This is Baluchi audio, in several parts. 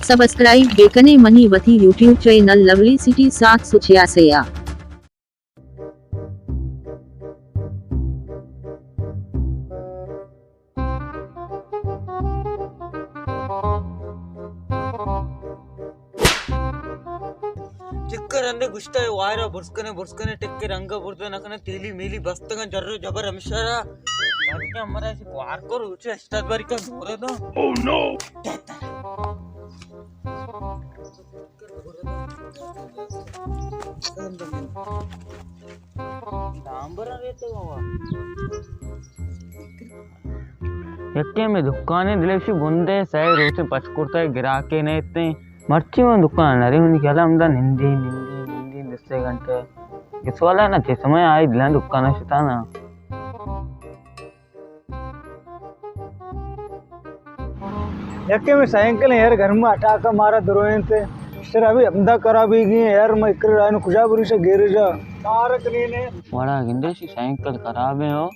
سبسکرائب بکنے منی وتی یوٹیوب چینل لولی سٹی سات سو چھیاسی ءَ۔ چکر اندے گشتہ اے وائرا برز کنے، برز کنے، ٹکے رنگا برز نہ کنے، تیلی میلی بستگاں جر و جبر ہمیشہ را۔ بلکہ ہمارا ایسی کوار کو روچے اشتاد باری کا دورے دو۔ Oh no! یکے میں دکانے دلشی بندے سہ روچے پچ کرتا ہے، گراکے نیتے۔ مرچی من دکان نری، منی خیال ہمدا نندی، نندی، نندی، دو سے گھنٹے۔ اس والا نا چھ سمے آئی دلان دکان شتا نا۔ یکے میں سائیکل ہے یار، گھر میں اٹاکا مارا دروئیں تے۔ سر ابھی ہمدا خراب ہی گئی ہے یار، میں اکر رائن کجا بری سے گیرے جا۔ تارک نہیں نے۔ وڑا گندے سی سائیکل خراب ہے ہو۔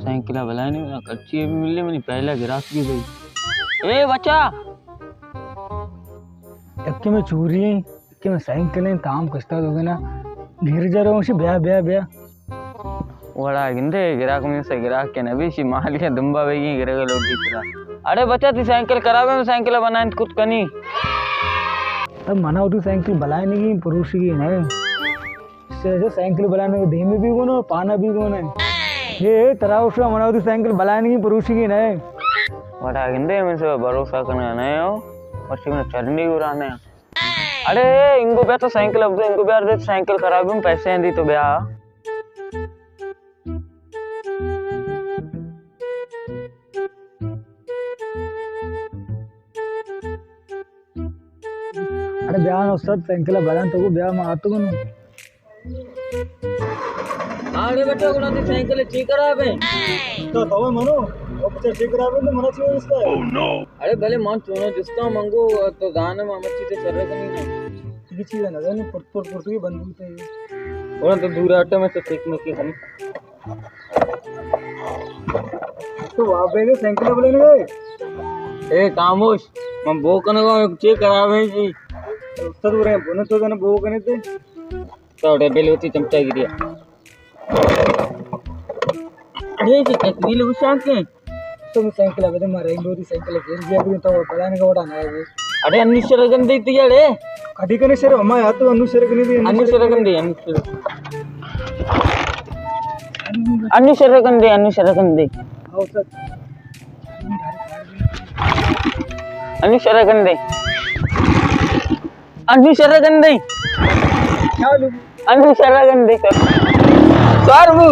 سائیکل بلائے نہیں، کچی بھی ملے، منی پہلا گراس بھی گئی۔ اے بچا! یکے میں چوری ہیں، یکے میں سائیکل ہیں، تام کشتا تو گنا۔ گھر جا رہا ہوں، بیا، بیا، بیا۔ وڑا گندے گراک میں سے گراک کے نبی سی مال کے دمبا بگی گرے لوگ کی طرح۔ اڑے بچا، تی سائیکل خراب ہے، میں سائیکل بنائیں کت کنی۔ اب منا تو سائیکل بلائے نہیں، پروشی کی نہیں۔ سے، سے سائیکل بلائے نہیں، دھیمی بھی گونا، پانا بھی گونا۔ اے، اے، ترا اوشا منا تو سائیکل بلائے نہیں، پروشی کی نہیں۔ وڑا گندے میں سے بھروسہ کرنا نہیں ہو، اور سے میں چلنی گرا نہیں۔ اڑے، انگو بیا تو سائیکل اب دے، انگو بیا دے، سائیکل خراب ہے، پیسے ہیں دی تو بیا۔ اڑے بیا نا استاد، سائیکل بلان تو بیا، ما آتو گنو۔ اڑے بیٹا، گڑا تی سائیکل چی خراب ہے؟ تو تو منو، او پچھے چی خراب ہے تو منا چی اس کا؟ اڑے بھلے من چونو جستا منگو، تو زانے ما مچی تے چرے کنی نا۔ یہ چیز ہے نا، پرت پرت پرت کی بند ہوتے ہیں۔ اور تو دور آٹے میں تو ٹھیک میں کی کنی۔ تو واہ بے سائیکل بلے نے۔ اے خاموش، من بو کنگا، چی خراب ہے جی؟ استاد بولے، بنے تو جنے بو کنے تے۔ تو ڈبے لوتی چمچا گریا۔ اڑے جی، تکمیل وشان کے؟ تو سائیکل بدے، مارا انگو دی سائیکل گیر گیا بھی تو بلان کا وڑا نہ ہے۔ اڑے انو شر گندے تی اڑے۔ کدی کنے شر، ہما یا تو انو شر گندے، انو شر گندے، انو شر۔ انو شر گندے، انو شر گندے۔ او سر۔ انو شر گندے۔ انو شر گندے۔ انو شر گندے۔ سوار بو۔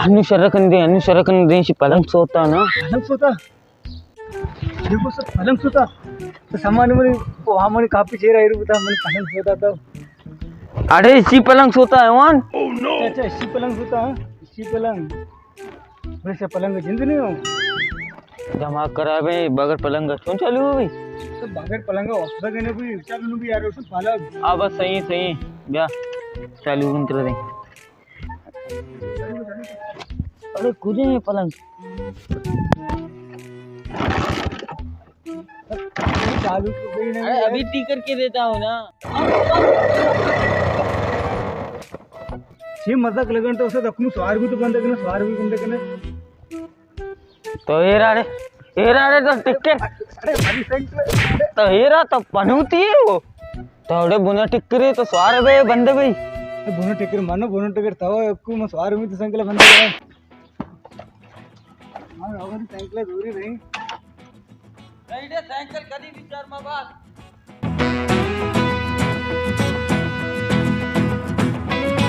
انو شر گندے، انو شر گندے، شی پلنگ سوتا نا۔ پلنگ سوتا؟ دیکھو سر، پلنگ سوتا۔ تو سامان منی، وہ ہماری کاپی چیر آئی رو بتا، من پلنگ سوتا تو۔ اڑے، اسی پلنگ سوتا ہے وان؟ اچھا، اچھا، اسی پلنگ سوتا، ہاں؟ اسی پلنگ۔ ویسے پلنگ جند نہیں ہو؟ دماغ خراب ہے، بغیر پلنگ چون چالو ہوئی؟ تو بغیر پلنگ وقت لگے نا کوئی، چالو نہیں یار، اس پالا۔ آ، بس صحیح، صحیح۔ بیا، چالو کن کر دیں۔ اڑے کجا ہے پلنگ؟ چالو تو گئی نہیں۔ اڑے ابھی ٹھیک کر کے دیتا ہوں نا۔ یہ مذاق لگن تو اسے دکھنو سوار بھی تو بند کرنا، سوار بھی بند کرنا۔ تو اے راڑے، اے راڑے تو ٹکر۔ اڑے بھائی سائیکل۔ تو اے را تو پنوتی ہے وہ۔ تو اڑے بنا ٹکرے تو سوار بے بند بھائی۔ بنا ٹکر مانو، بنا ٹکر تو کو میں سوار ہوں تو سائیکل بند کرے۔ ہاں، ہماری سائیکل دوری نہیں۔ رائیڈے سائیکل کدی بھی چار ماہ بعد۔